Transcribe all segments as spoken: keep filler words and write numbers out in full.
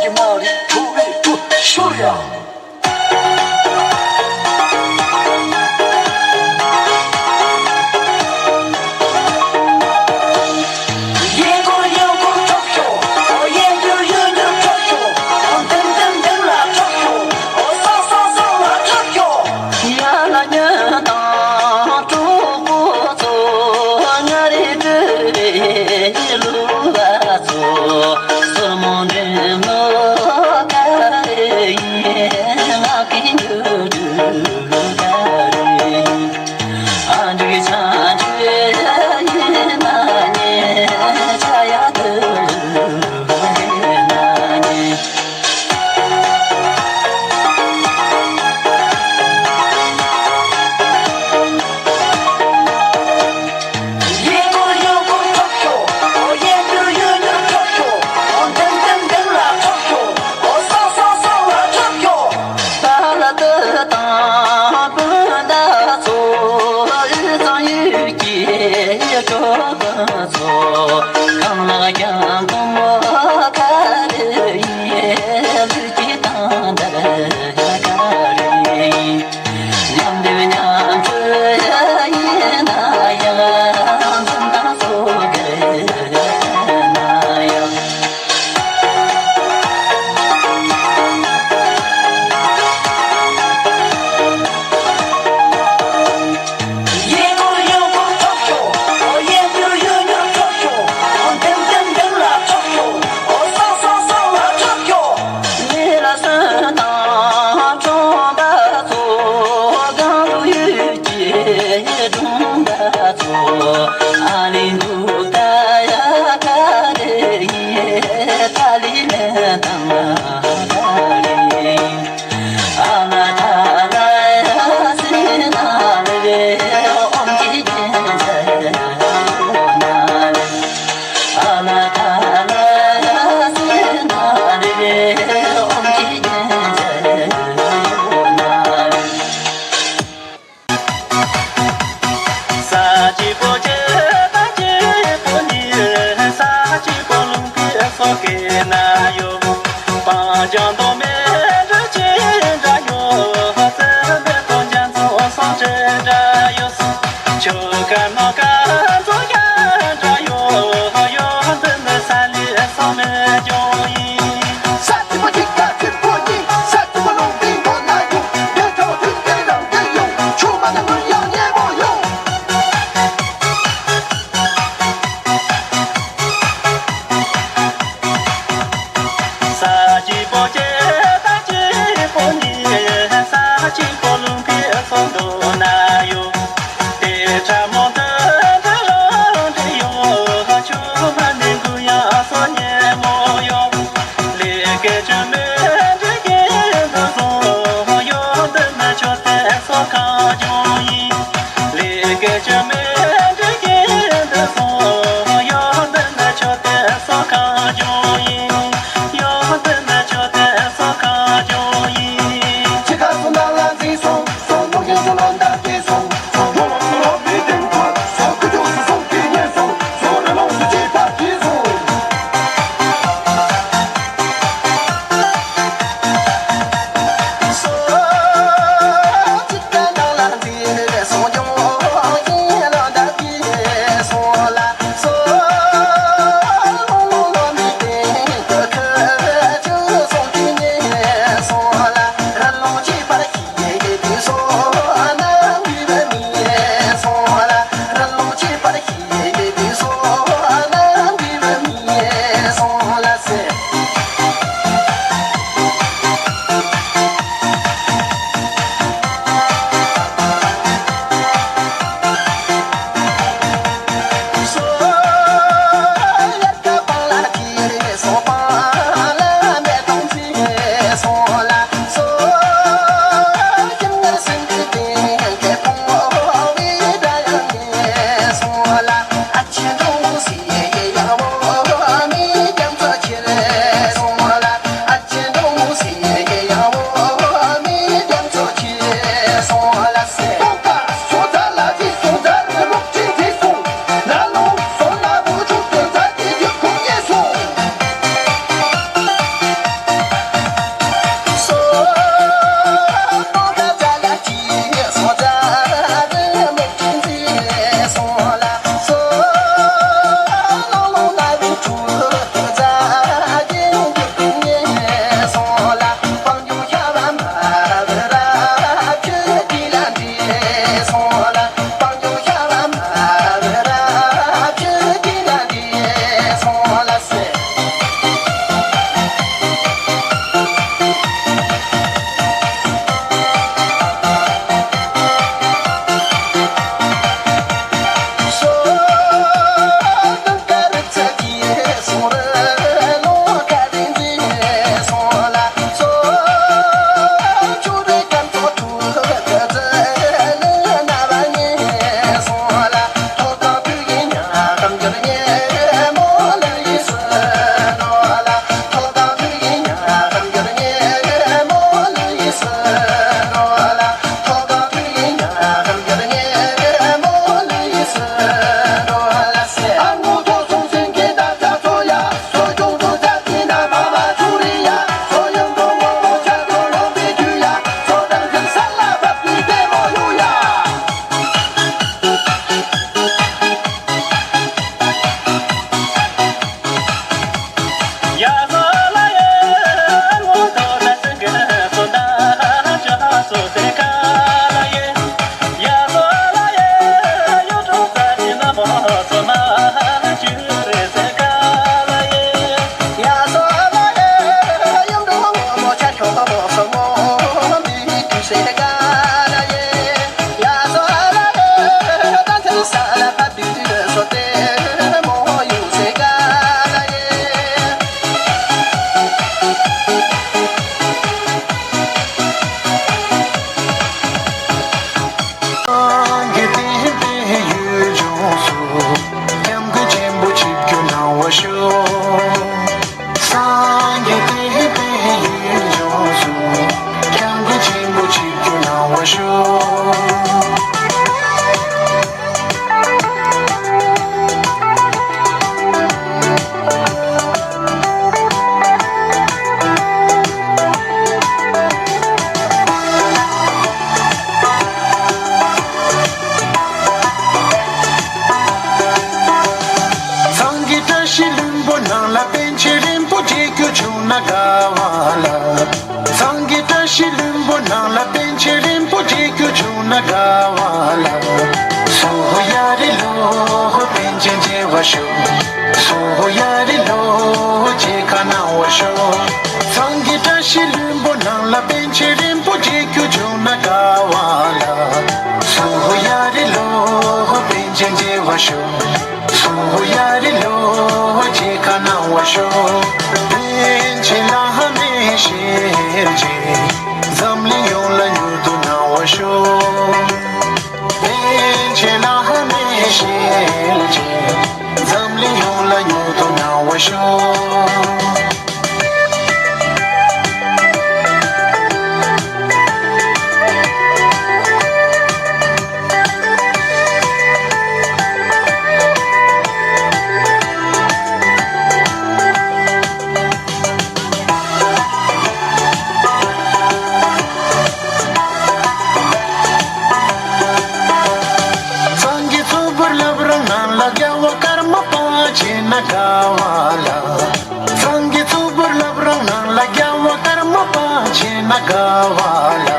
ཀྱི་མ་རིག་ཁྲོ་བའི་ཁྲོ་ཤོར་ཡང་། ཡེ་འགུལ་ཡེ་འགུལ་ཁྲོ་ཤོར། ཨོ་ཡེ་འགྱུར་ཡེ་འགྱུར་ཁྲོ་ཤོར། ཨོ་ལྡིང་ལྡིང་ལྡིང་ལ་ཁྲོ་ཤོར། ཨོ་སང་སང་སང་ལ་ཁྲོ་ཤོར། ཡ་ལ་ཉོན་དང་གྲོགས་པོ་ཚོ། ང་རེ་སྤྲུལ་རེ་ལུ་བ་ཚོ། སོར་མོ་འདྲེན་ནོ་ག་རེ་ཡིན། ང་གི་འགྱུར་འགྲོས་ག་རེ་ཡིན། ཨ་འགྲིག་ཆ་ཆོས་ཡིན་ན་ཉེ། ཆ་ཡ་དུ་ལུ་ཡིན་ན་ཉེ། ཡེ་འགུལ་ཡེ་འགུལ་ཁྲོ་ཤོར། ཨོ་ཡེ་འགྱུར་ཡེ་འགྱུར་ཁྲོ་ཤོར། ཨོ་ལྡིང་ལྡིང་ལྡིང་ལ་ཁྲོ་ཤོར། ཨོ་སང་སང་སང་ལ་ཁྲོ་ཤོར། ད་ལ་དུ་དང་སྤུན་ཟླ་ཚོ། ཨུ་ཚང་ཡུལ་གྱི་གྲོགས་པོ་ཚོ། གང་ལ་ཀྱང་དུ་མོ་ག་རེ་ཡིན། ལུས་ཀྱི་དང་འདར་ག་རེ་ཡིན། མཉམ་སྡེབ་མཉམ་སྤྲོས་ཡིན་ན་ཡང་། འཛུམ་མདངས་སོ་གར་ན་ཡང་། ཡེ་འགུལ་ཡེ་འགུལ་ཁྲོ་ཤོར། ཨོ་ཡེ་འགྱུར་ཡེ་འགྱུར་ཁྲོ་ཤོར། ཨོ་ལྡིང་ལྡིང་ལྡིང་ལ་ཁྲོ་ཤོར། ཨོ་སང་སང་སང་ལ་ཁྲོ་ཤོར། ལས་ལ་སོན་དང་གྲོང་པ་ཚོ། སྒང་ལུག་ཡུལ་གྱི་གྲོང་པ་ཚོ། ཨ་ལི་འདུག་ད་ཡ་ག་རེ་ཡིན། ཏ་ལི་ལན་དང་ག་རེ་ཡིན། ཨ་ལ་ད་ལ་ཡ་སི་ན་ལེ་ཨོམ་གྱི་རྒྱན་ཆ་ཡོད་ན་ལེ། ཨ་ལ་ད་ལ་ཡ་སི་ན་ལེ་ཨོམ་གྱི་རྒྱན་ཆ་ཡོད་ན་ལེ། ས་གཅིག་པོ་ཁྱེད་དང་གཅིག་པོ་ཉིད། ས་གཅིག་པོ་ལུང་པའི་སོ་སྐད་ན་ཡོད། སྤང་ལྗང་མདོ་སྨད་འབྲི་གཅིག་འདྲ་ཡོད། བཙན་པོའི་སྟོད་རྒྱ་མཚོ་སོགས་གཅིག་འདྲ་ཡོད། ཆོལ་ཁ་ནང་ཁ་མཚོ་རྒྱ་འདྲ་ཡོད། ཡོད་འདི་ནི་ས་ལས་སོ་མེད་ཀྱང་ཡིན། ས་གཅིག་པོ་གཅིག་ཁ་གཅིག་པོ་གཉིས། ས་གཅིག་པོ་ལུང་པའི་མདོ་ན་ཡོད། འདི་ཚོ་མཐུན་པའི་རང་བཞིན་ཡོད། ཆུང་མ་ནི་སྔོན་ཡང་ཉེ་མོ་ཡོད། ས་གཅིག་པོ་ཁྱེད་དང་གཅིག་པོ་ཉིད། ས་གཅིག་པོ་ལུང་པའི་ས་མདོ་ན་ཡོད། དེ་ཕྲ་མོ་འདི་འདྲ་རང་འདྲ་ཡོད། ཆུང་མ་ནི་སྔོན་ཡང་སོ་ཉེ་མོ་ཡོད། ལས་ཀའི་ཆུ་མེ་འདྲ་གིན་འདུ་སོང་། ཡོད་འདི་ནི་ཆོས་དད་སོ་གང་བྱུང་ཡིན། ལས་ཀའི་ཆུ་མེ་འདྲ་གིན་འདུ་སོང་། ཡོད་འདི་ནི་ཆོས་དད་སོ་གང་བྱུང་ཡིན། ཡོད་འདི་ནི་ཆོས་དད་སོ་གང་བྱུང་ཡིན། ཕྱི་ཁ་སོ་ནང་ལ་འཛིན་སོང་། སོ་ནོ་ཡིན་སོ་ལོ་འདབ་སྐྱེས་སོང་། སོ་ལོ་ལོ་ལོ་བི་དིང་ཐོ། སོ་ཁུ་ཆུ་སོ་སོ་ཁི་ཉེ་སོང་། སོ་རི་ལོ་སུ་ཅི་ཐ་ཁི་སོང་། དགའ་བ་ལ། སོ་ཡ་རི་ལོ་པཎ་ཆེན་མཇལ་བར་ཤོག་སོ་ཡ་རི་ལོ་མཇལ་ཁ་གནང་བར་ཤོག་སངས་རྒྱས་བཀྲ་ཤིས་ལྷུན་པོ་ནང་ལ་པཎ་ཆེན་རིན་པོ་ཆེ་ཁྱོད་བྱོན་ན་དགའ་བ་ལ། སོ་ཡ་རི་ལོ་པཎ་ཆེན་མཇལ་བར་ཤོག་སོ་ཡ་རི་ལོ་མཇལ་ཁ་གནང་བར་ཤོག་པཎ་ཆེན་བླ་མའི་ཞལ་མཇལ། འཛམ་གླིང་ཡོངས་ལ་མྱུར་དུ་གནང་བར་ཤོག་པཎ་ཆེན་བླ་མའི་ཞལ་མཇལ། འཛམ་གླིང་ཡོངས་ལ་མྱུར་དུ་གནང་བར་ཤོག་སངས་རྒྱས་གཙུག་པུར་བསླབ་རང་ནང་ལ་རྒྱལ་བ་ཀརྨ་པ་མཇལ་ན་དགའ་བ་ལ། སངས་རྒྱས་གཙུག་པུར་བསླབ་རང་ནང་ལ་རྒྱལ་བ་ཀརྨ་པ་མཇལ་ན་དགའ་བ་ལ།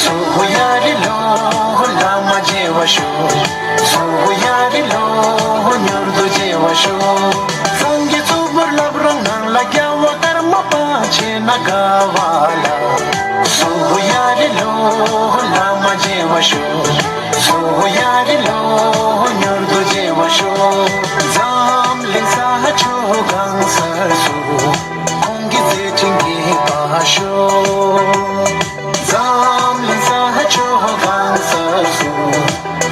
སོ་ཡ་རི་ལོ་བླ་མ་མཇལ་བར་ཤོག་སོ་ཡ་རི་ལོ་མྱུར་དུ་མཇལ་བར་ཤོག་སངས་རྒྱས་གཙུག་པུར་བསླབ་རང་ནང་ལ་རྒྱལ་བ་ཀརྨ་པ་མཇལ་ན་དགའ་བ་ལ། སོ་ཡ་རི་ལོ་བླ་མ་མཇལ་བར་ཤོག་སོ་ཡ་རི་ལོ་མྱུར་དུ་མཇལ་བར་ཤོག་འཛམ་གླིང་ས་ཕྱོགས་གང་སར་སུ། ཁོང་གི་མཛད་འཕྲིན་རྒྱས་པར་ཤོག་འཛམ་གླིང་ས་ཕྱོགས་གང་སར་སུ།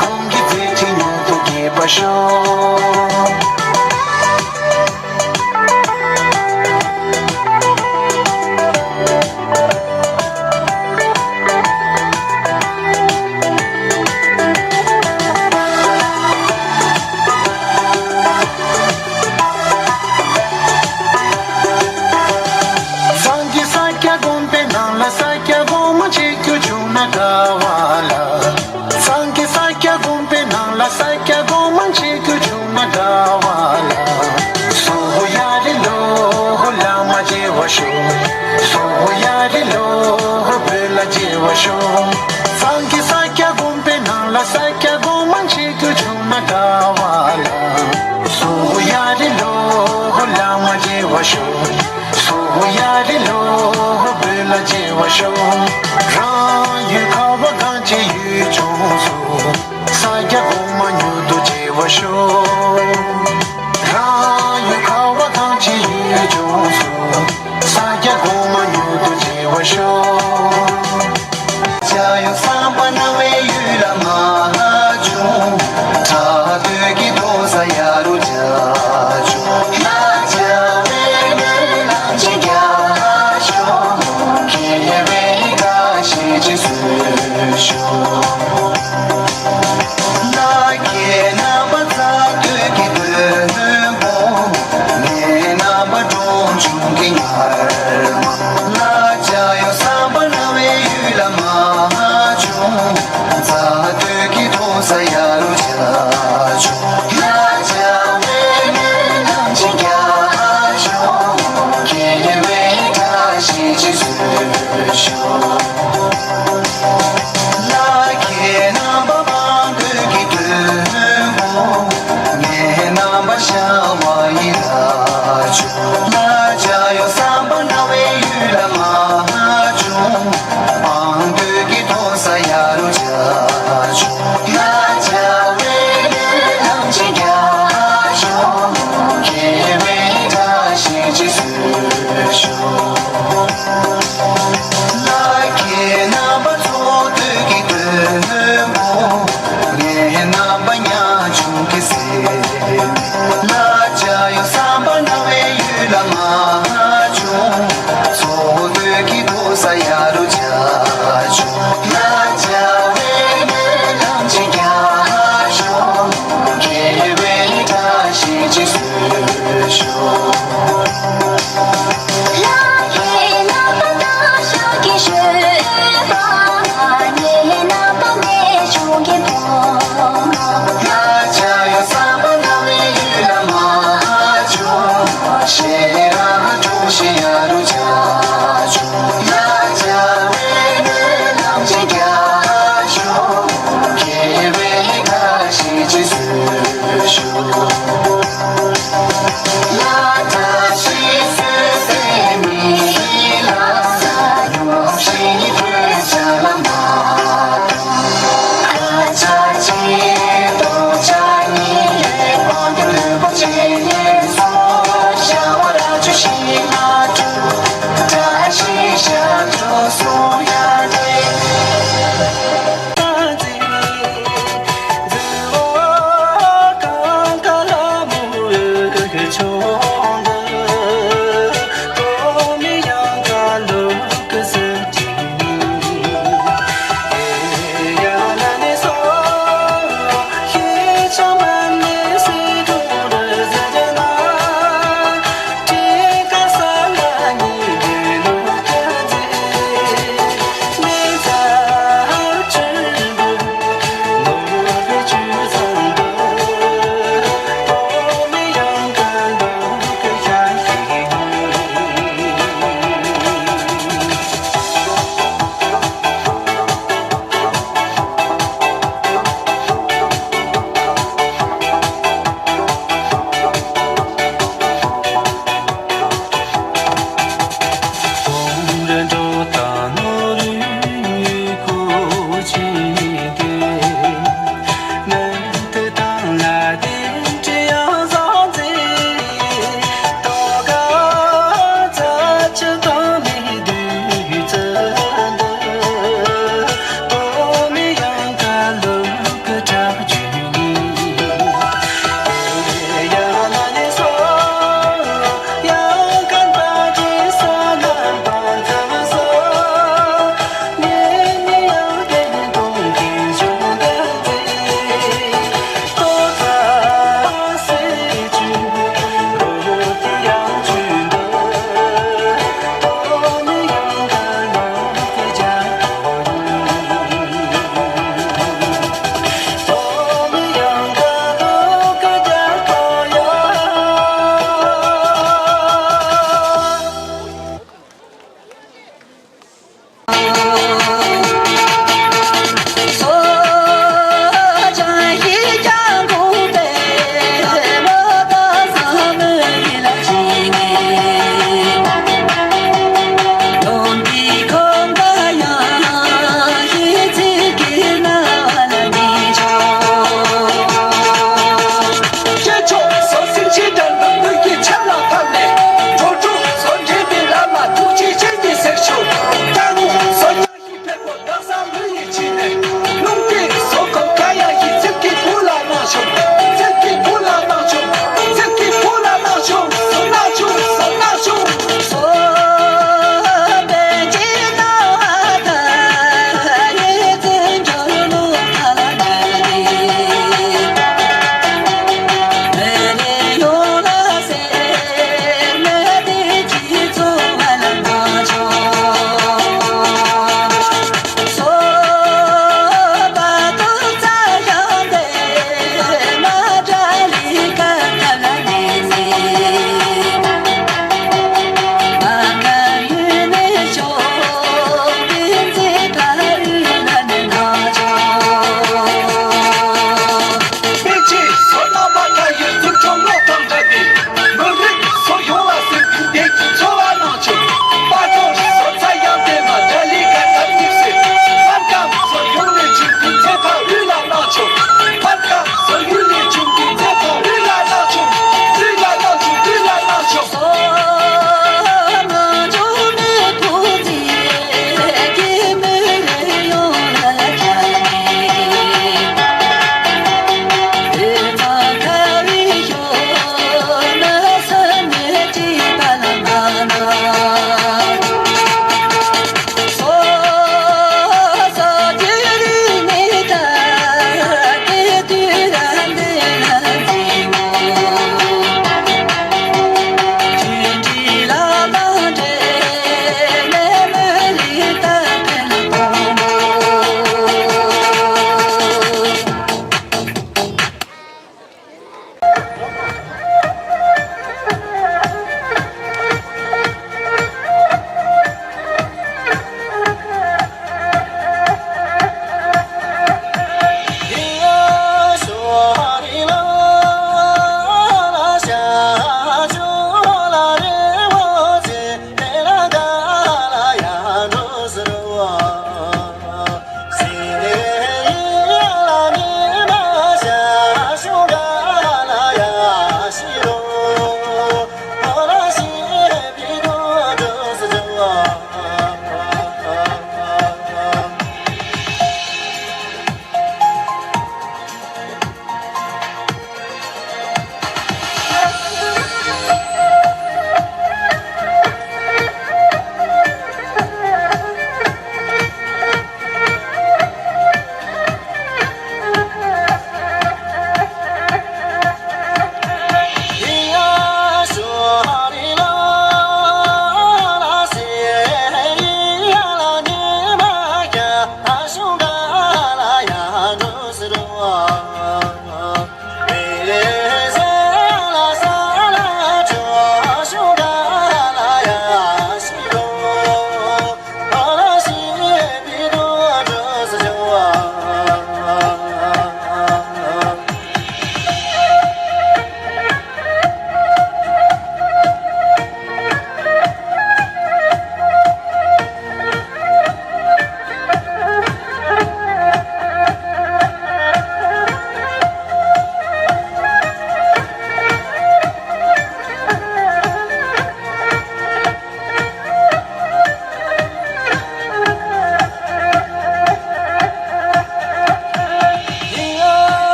ཁོང་གི་མཛད་འཕྲིན་མྱུར་དུ་རྒྱས་པར་ཤོག་སངས་རྒྱས་ས་སྐྱ་དགོན་པའི་ནང་ལ་ས་སྐྱ་གོང་མ་མཇལ་རྒྱུ་བྱུང་ན་དགའ་བ་ལ། སངས་རྒྱས་ས་སྐྱ་དགོན་པའི་ནང་ལ་ས་སྐྱ་གོང་མ་མཇལ་རྒྱུ་བྱུང་ན་དགའ་བ་ལ། སོ་ཡ་རི་ལོ་བླ་མ་མཇལ་བར་ཤོག་སོ་ཡ་རི་ལོ་བོད་ལ་མཇལ་བར་ཤོག་སངས་རྒྱས་ས་སྐྱ་དགོན་པའི་ནང་ལ་ས་སྐྱ་གོང་མ་མཇལ་རྒྱུ་བྱུང་ན་དགའ་བ་ལ། སོ་ཡ་རི་ལོ་བླ་མ་མཇལ་བར་ཤོག་སོ་ཡ་རི་ལོ་བོད་ལ་མཇལ་བར་ཤོག་རང་ཡུལ་ཁ་བ་གངས་ཅན་ཡུལ་ལྗོངས་སུ། ས་སྐྱ་གོང་མ་མྱུར་དུ་མཇལ་བར་ཤོག་རང་ཡུལ་ཁ་བ་གངས་ཅན་ཡུལ་ལྗོངས་སུ། ས་སྐྱ་གོང་མ་མྱུར་དུ་མཇལ་བར་ཤོག་བྱ་ཡོ་བསམ་པ་སྣང་བའི་ཡུལ་ལ་མ་བྱུང་། བྲག་སྟོད་ཀྱི་རྡོ་ས་ཡ་རུ་བྱ་བྱུང་། ལ་བྱ་བའི་ལུས་ལ་ཅི་རྒྱ་ཤོག་ཁྱེད་བའི་བཀྲ་ཤིས་ཅི་གསོལ་ཤོག་ལ་ཁྱེད་རྣམ་པ་བྲག་སྟོད་ཀྱི་མགྲོན་པོ། ངེད་རྣམ་པ་འབྲོང་ཆུང་གི་ངར་མ། ལ་བྱ་ཡོ་བསམ་པ་སྣང་བའི་ཡུལ་ལ་མ་བྱུང་། རྫ་སྟོད་ཀྱི་མཐོ་ས་ཡ་རུ་བྱ་བྱུང་། ལ་བྱ་བའི་ལུས་ལ་ཅི་རྒྱ་ཤོག་ཁྱེད་བའི་བཀྲ་ཤིས་ཅི་གསོལ་ཤོག་ལ་ཁྱེད་རྣམ་པ་སྤང་སྟོད་ཀྱི་མགྲོན་པོ། ངེད་རྣམ་པ་ཤ་བ་ཡི་ར་ཆུ། ལ་བྱ་ཡོ་བསམ་པ་སྣང་བའི་ཡུལ་ལ་མ་བྱུང་། སྤང་སྟོད་ཀྱི་མཐོ་ས་ཡ་རུ་བྱ་བྱུང་། ལ་བྱ་བའི་ལུས་ལ་ཅི་རྒྱ་ཤོག་ཁྱེད་བའི་བཀྲ་ཤིས་ཅི་གསོལ་ཤོག་ལ་ཁྱེད་རྣམ་པ་མཚོ་སྟོད་ཀྱི་མགྲོན་པོ། ངེད་རྣམ་པ་ཉ་ཆུང་གི་སེམས། ལ་བྱ་ཡོ་བསམ་པ་སྣང་བའི་ཡུལ་ལ་མ་བྱུང་། མཚོ་སྟོད་ཀྱི་མཐོ་ས་ཡ་རུ་བྱ་བྱུང་། ལ་བྱ་བའི་ལུས་ལ་ཅི་རྒྱ་ཤོག་ཁྱེད་བའི་བཀྲ་ཤིས་ཅི་གསོལ་ཤོག་ལ་ཁྱེད་རྣམ་པ་སྟག་ཤར་གྱི་ཤོད་པ། ངེད་རྣམ་པ་གནས་ཆུང་གི་བུ་མོ། ལ་བྱ་ཡོ་བསམ་པ་སྣང་བའི་ཡུལ་ལ་མ་བྱུང་། ཤེས་ར་གྲོང་ཤེས་ཡ་རུ་བྱ་བྱུང་། ལ་བྱ་